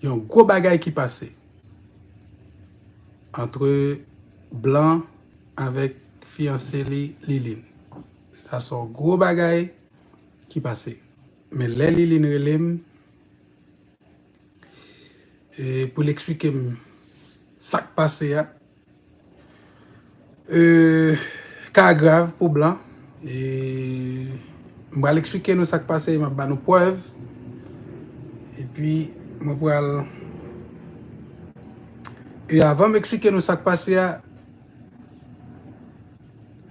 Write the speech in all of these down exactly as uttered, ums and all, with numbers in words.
Yon gwo bagay ki pase antre Blan avèk fiyanse li, Liline. Sa se yon gwo bagay ki pase. Men lè Liline rele m, e, pou l eksplike m sa k pase a, e, ka grav pou Blan. E, m pral eksplike nou sa k pase, m ap ba nou prèv. Epi, mwen pral, e avan m eksplike nou sa k pase a,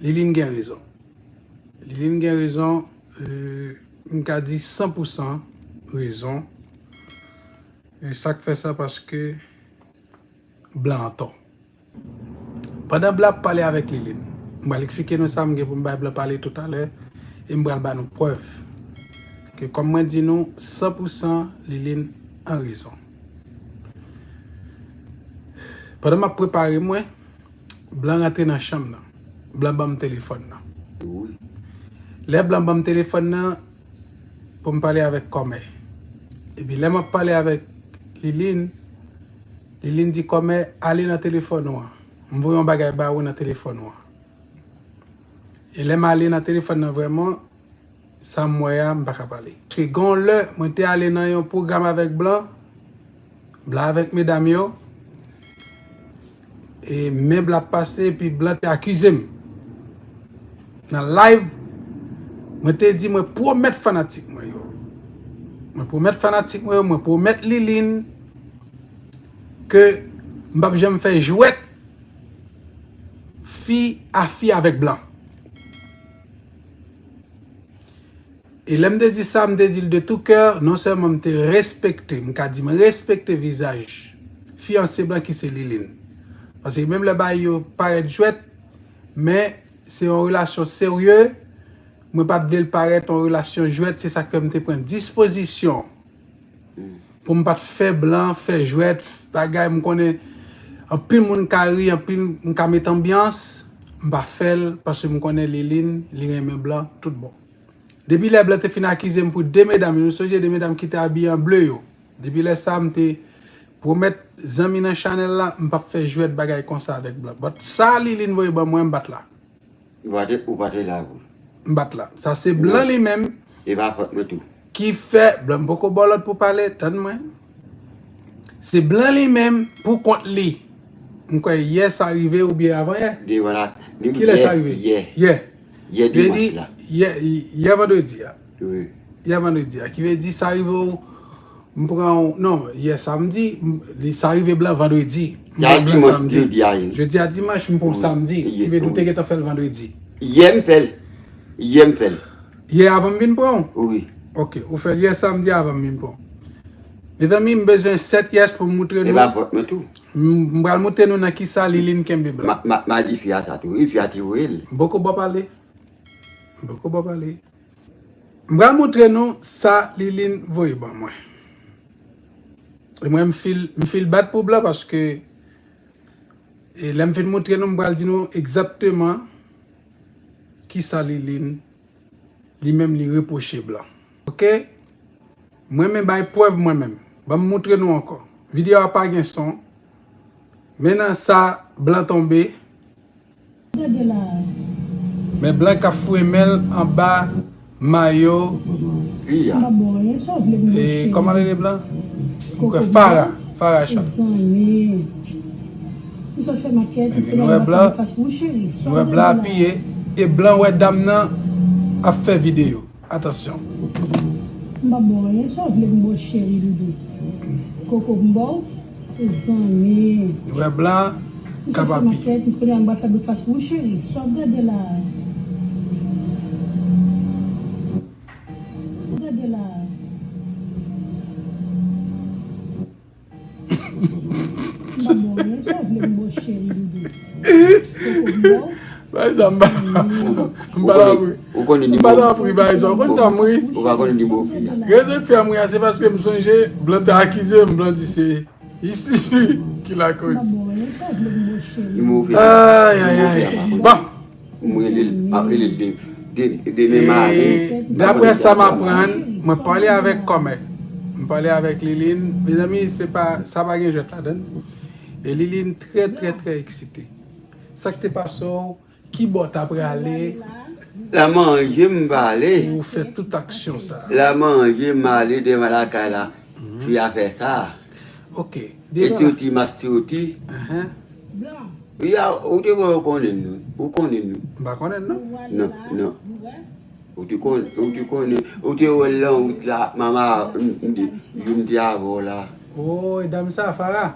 Liline gen rezon. Liline gen rezon, e, m ka di san pou san rezon. E sa k fè sa, paske Blan antò. Pandan Blan ap pale avèk Liline, m pral eksplike nou sa, m gen pou m bay Blan pale toutalè, e m pral ba nou prèv ke, kòm mwen di nou, san pou san Liline an rezon. Pandan m ap prepare mwen, Blan rantre nan chanm nan. Blan ban m telefòn nan. Wi. Lè Blan ban m telefòn nan pou m pale avèk kòmè. Epi lè m ap pale avèk Liline, Liline di kòmè, "Ale nan telefòn ou an. M voye yon bagay ba ou nan telefòn ou an." E lè m ale nan telefòn nan vrèman, sa m wè a, m pa ka pale. Paske gen yon lè, mwen te ale nan yon pwogram avèk Blan, Blan avèk medam yo, e men Blan ap pase, epi Blan te akize m. Nan live, mwen te di, mwen pwomèt fanatik mwen yo. Mwen pwomèt fanatik mwen yo, mwen pwomèt Liline ke m p ap janm fè jwèt fi a fi avèk Blan. E lè m te di sa, m te di l de tout cœur, non sèlman m te respekte, m ka di m respekte vizaj fiyanse Blan ki se Liline. Paske menm lè bagay yo parèt jwèt, men se yon relasyon serye, mwen pa t vle l parèt yon relasyon jwèt, se sa k fè m te pran dispozisyon pou m pa t fè Blan, fè jwèt, bagay, m konnen anpil moun ka ri, anpil m ka met anbyans, m pa fè l, paske m konnen Liline, li renmen Blan, tout bon. Depi lè Blan te fin akize m pou de medam, nou sonje de medam ki te abiye an ble yo. Depi lè sa, m te pwomèt zanmi nan chanèl la, m p ap fè jwèt bagay konsa avèk Blan. But sa Liline voye ban mwen, m pa t la. Ou pa te, ou pa te la vre. M pa t la. Sa se Blan li menm. E pa fòt mwen tou. Ki fè, Blan m poko ba w lòd pou pale, tann mwen. Se Blan li menm pou kont li. M kwè yè sa rive oubyen avan yè. Devan la. Kilè sa rive? Yè. Yè. Yè dimanch la. Yè, yè vandredi a. Wi. Yè vandredi a. Ki vle di sa rive w, m pran w, non, yè samdi, m, li, sa rive Blan vandredi. M pran Blan samdi. Jodi a, wi. Jodi a dimanch, m pran w samdi. Ki vle di w te gentan fè l vandredi. Yè m fè l. Yè m fè l. Yè avan m vin pran w? Wi. Ok, ou fè l yè samdi avan m vin pran w. Mezanmi, m bezwen sèt yès pou m moutre nou. E pa fòt mwen tou. M, m pral moutre nou nan kisa Liline kenbe Blan. Ma, ma, ma di fi a sa tou. Wi, fi a ki voye l. M poko ba w pale. M poko ba w pale. M pral moutre nou sa Liline voye ban mwen. E mwen, m feel, m feel bad pou Blan paske, e lè m fin moutre nou, m pral di nou egzakteman kisa Liline, li menm, li repwoche Blan. Ok? Mwen menm bay prèv mwen menm. Ban m moutre nou ankò. Videyo a pa gen son. Men nan sa Blan tonbe. Men Blan k ap foure men l anba mayo. Fi a. E kòman l rele Blan? M kwè Farah. Farah Chan. Men nou wè Blan, nou wè Blan apiye. E Blan wè dam nan ap fè videyo. Atansyon. M pa ba w anyen, sa w vle m ba w cheri doudou? Koko m ba w? Zanmi. Wè Blan k ap apiye. Kounye a m pral fè brèkfas pou ou cheri. Sa w ap gade la? Gade la. M pa ba w anyen, sa w vle m ba w cheri doudou? Koko m ba w? Bay sa m pa, m pa nan pri. Ou konnen, ou konnen nivo. M pa nan pri, bay sa. Ou konn sa m ri? Ou pa konnen nivo fi a. Rezon k fè m ri a, se paske m sonje Blan te akize m, Blan di se isi ki lakoz. M pa ba w anyen, sa w vle m ba w cheri? Nivo fi a. Ay, ay, ay. Bon. M rele l, m ap rele l de, de, demen maten. E daprè sa m aprann, mwen pale avèk kòmè. M Pale avèk Liline. Mezanmi, se pa, sa pa gen jwèt ladan l. E Liline trè, trè, trè eksite. Sa k te pase w? Ki bò w ta prale? La manje m prale. Pou w fè tout aksyon sa. La manje m ale devan lakay la. Fi a fè sa. Ok. E soti m ap soti. Wi, a, ou te wè, ou konnen nou. Ou konnen nou. M pa konnen non. Non, non. Ou te kon, ou te konnen, ou te wè l nan wout la, mama, m, m te, m te avè w la. Oh, e dam sa, Farah?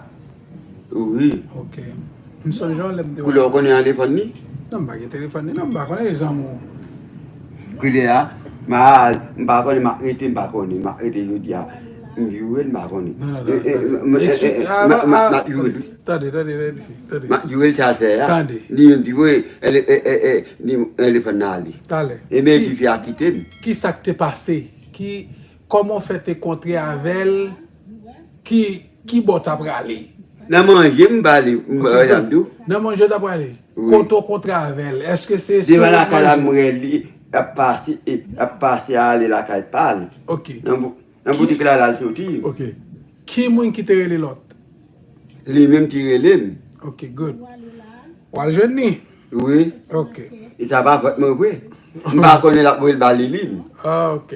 Wi. Ok. M sonje w lè m te wè. Koulè w konnen an telefòn ni? Non, m pa gen telefòn ni, non, m pa konnen e zanmi w. Koulè a, m a, m pa konnen, m ap rete, m pa konnen, m ap rete jodi a. M joure l, m pa konnen. Non, non, non, tande. Tande, tande, tande, tande. M ap joure l sa l fè a. Tande. Li menm di, wi, e, e, e, e, li, telefòn nan ale. Talè. E men di fi a kite m. Ki sa k te pase? Ki, kòman w fè te kontre avè l? Ki, ki bò w ta prale? Nan manje m prale, m, jan m di w. Nan manje w ta prale? Wi. Kote w kontre avè l? Èske se sou manje? Devan lakay la m wè li ap pase, e, ap pase ale lakay pa l. Ok. Nan bou-, nan boutik la l al soti. Ok. Ki moun ki te rele lòt? Li menm ki rele m. Ok, good. W al jwenn li? Wi. Ok. E sa pa fòt mwen vre. M pa konnen l ap voye l ba Liline. Ah, ok.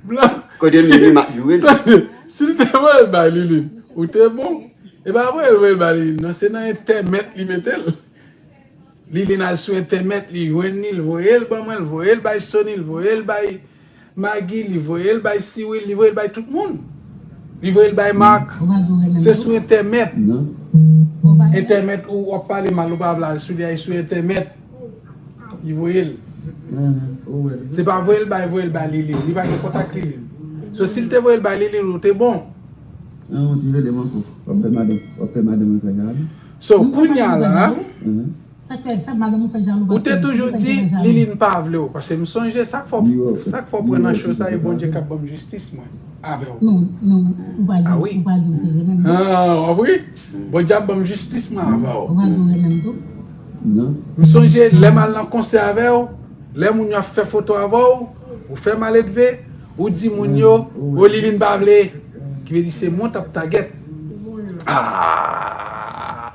Blan. Kote m ye, m ap joure l. Tande, si l te voye l bay Liline, ou te bon. E pa voye l, voye l bay Liline, non, se nan entèmèt li mete l. Liline al sou entèmèt, li jwenn li, l voye l ban mwen, l voye l bay Sony, l voye l bay Maggie, li voye l bay Siwil, li voye l bay tout moun. Li voye l bay Marc. Se sou entèmèt. Entèmèt ou w ap pale mal, ou pa vle al sou li, al sou entèmèt. Li voye l. Se pa voye l bay, voye l bay Liline. Li pa gen kontak Liline. So, si l te voye l bay Liline, ou te bon. Non, ou te rele m ankò. W ap fè madanm, w ap fè madanm mwen fè jalou. So, kounye a la, Sa k fè, sa madanm ou fè jalou? Ou te toujou di Liline pa vle w, paske m sonje sa k fè w, sa k fè w pran nan cho sa, e Bondye k ap ban m jistis mwen avè w. Non, non, ou pa di, ou pa di ou te renmen m. Ah, w ap ri? Bondye ap ban m jistis mwen avè w. Ou pa di ou renmen m tou? Non. M sonje lè m al nan konsè avè w, lè moun yo ap fè foto avè w, ou fè maledve, ou di moun yo, o Liline pa vle, ki vle di se mwen t ap tagèt. Ah!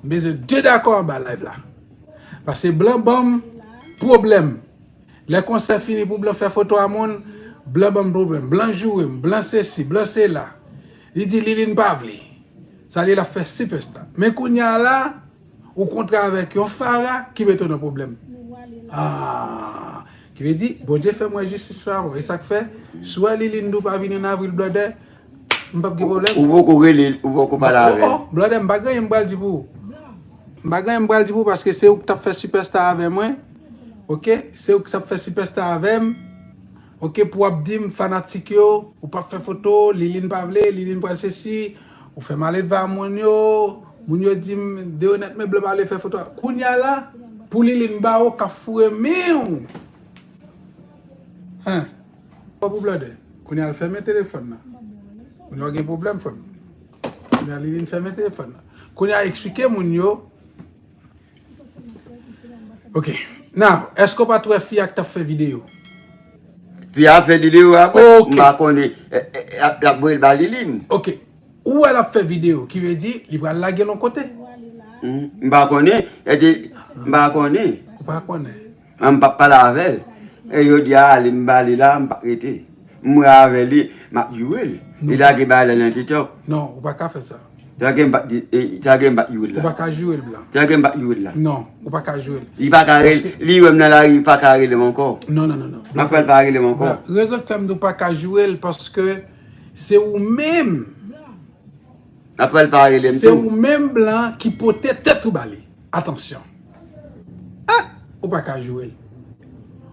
M bezwen de dakò anba live la. Paske blan ban m pwoblèm. Lè konsè fini pou blan fè foto a moun, blan ban m pwoblèm. Blan joure m, blan sesi, blan sela. Li di Liline pa vle. Sa li l ap fè sipèsta. Men kounye a la, ou kontre avèk yon Farah ki mete w nan pwoblèm. Ah, ki vle di, Bondye fè m wè jistis la avè w. E sa k fè, si w wè Liline di w pa vini an avril, blòdè, m p ap gen pwoblèm. Ou poko rele l, ou poko pale avè l. Oh, oh, blòdè, m pa gen anyen m pral di pou ou. M pa gen anyen m pral di pou ou paske se ou ki t ap fè sipèsta avè mwen. Oke? Se ou ki t ap fè sipèsta avè m. Oke? Pou w ap di m fanatik yo, ou p ap fè foto, Liline pa vle, Liline pral sesi, ou fè maledve a moun yo, moun yo di m, de onèt men blan pa vle fè foto. Kounye a la, pou Liline ba ou k ap foure men w. Hen. Fò pou blòdè. Kounye a l fèmen telefòn nan. Kounye a w gen pwoblèm, frè m. Kounye a Liline fèmen telefòn nan. Kounye a eksplike moun yo. Ok. Now, èske w pa t wè fi a k t ap fè videyo? Fi a fè videyo a, m pa konnen. E, e, e, l ap voye l ba Liline. Ok. Ou wè l ap fè videyo, ki vle di li pral lage l yon kote. M pa konnen, e di, m pa konnen. Ou pa konnen. An, m p ap pale avè l. E jodi a, ale m ba li la, m p ap rete. M wè avè li, m ap joure l. Li lage bagay la nan TikTok. Non, ou pa ka fè sa. Sa ke m p ap di, e, sa ke m p ap joure l la. Ou pa ka joure l, blan. Sa ke m p ap joure l la. Non, ou pa ka joure l. Li pa ka rele, li wè m nan lari, li pa ka rele m ankò. Non, non, non, non. M ap fè l pa rele m ankò. Blan, rezon k fè m di w pa ka joure l, paske se ou menm. Apre l pa rele m tou. Se ou menm blan ki pote tèt ou ba li. Atansyon. Ah! Ou pa ka joure l.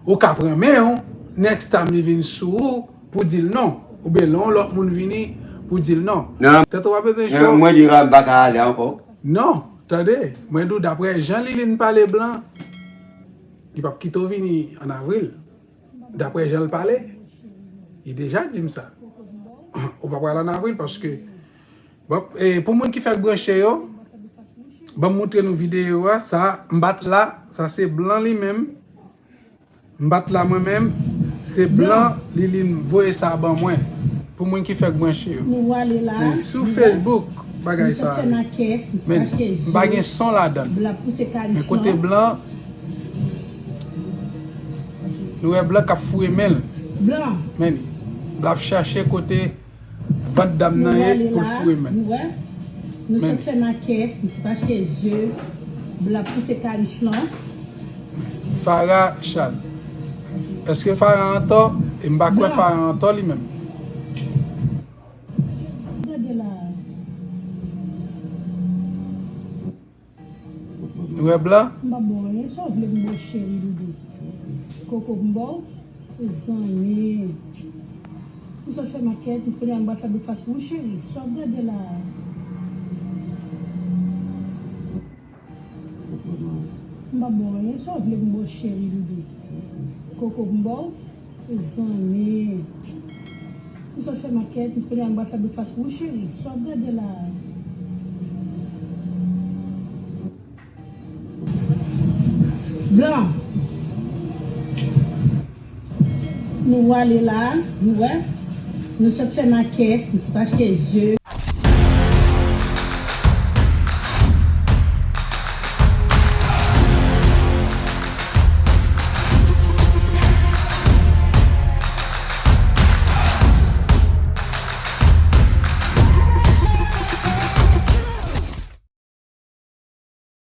Ou ka pran men w, next time li vin sou ou pou di l non. Oubyen lè yon lòt moun vini pou di l non. Non. Tèt ou pa bezwen cho. Mwen di m pa ka ale ankò. Non, tande, mwen di w daprè jan Liline pale blan, li p ap kite w vini an avril. Daprè jan l pale, li deja di m sa. Ou pa pral an avril paske, bon, e, pou moun ki fèk branche yo, Ban m moutre nou videyo a. Sa, m bat la. Sa se blan li menm. M bat la mwen menm. Se blan, li, li voye sa ban mwen. Pou moun ki fèk branche yo. Men sou Facebook, bagay sa. Men m pa gen son ladan. Men kote blan, nou wè blan k ap foure men l. Men, blan ap chache kote vant dam nan ye pou l foure men. Nou wè, nou sot fè makèt, nou sot achte ze, blan ap pouse kalich lan. Farah Charles. Èske Farah antò? E m pa kwè Farah antò li menm. Gade la. Ou wè blan? M pa ba w anyen, sa w vle m ba w cheri doudou? Koko m ba w? Mezanmi. M sot fè makèt, m kounye a m pral fè bout fas pou ou cheri. Sa w ap gade la a? M pa ba w anyen, sa w vle m ba w cheri doudou? Koko m ba w? Mezanmi. M sot fè makèt, m kounye a m pral fè bout fas pou ou cheri. Sa w ap gade la a? Blan. Nou ale la, nou wè. Nou sot fè makèt, nou sot achte ze.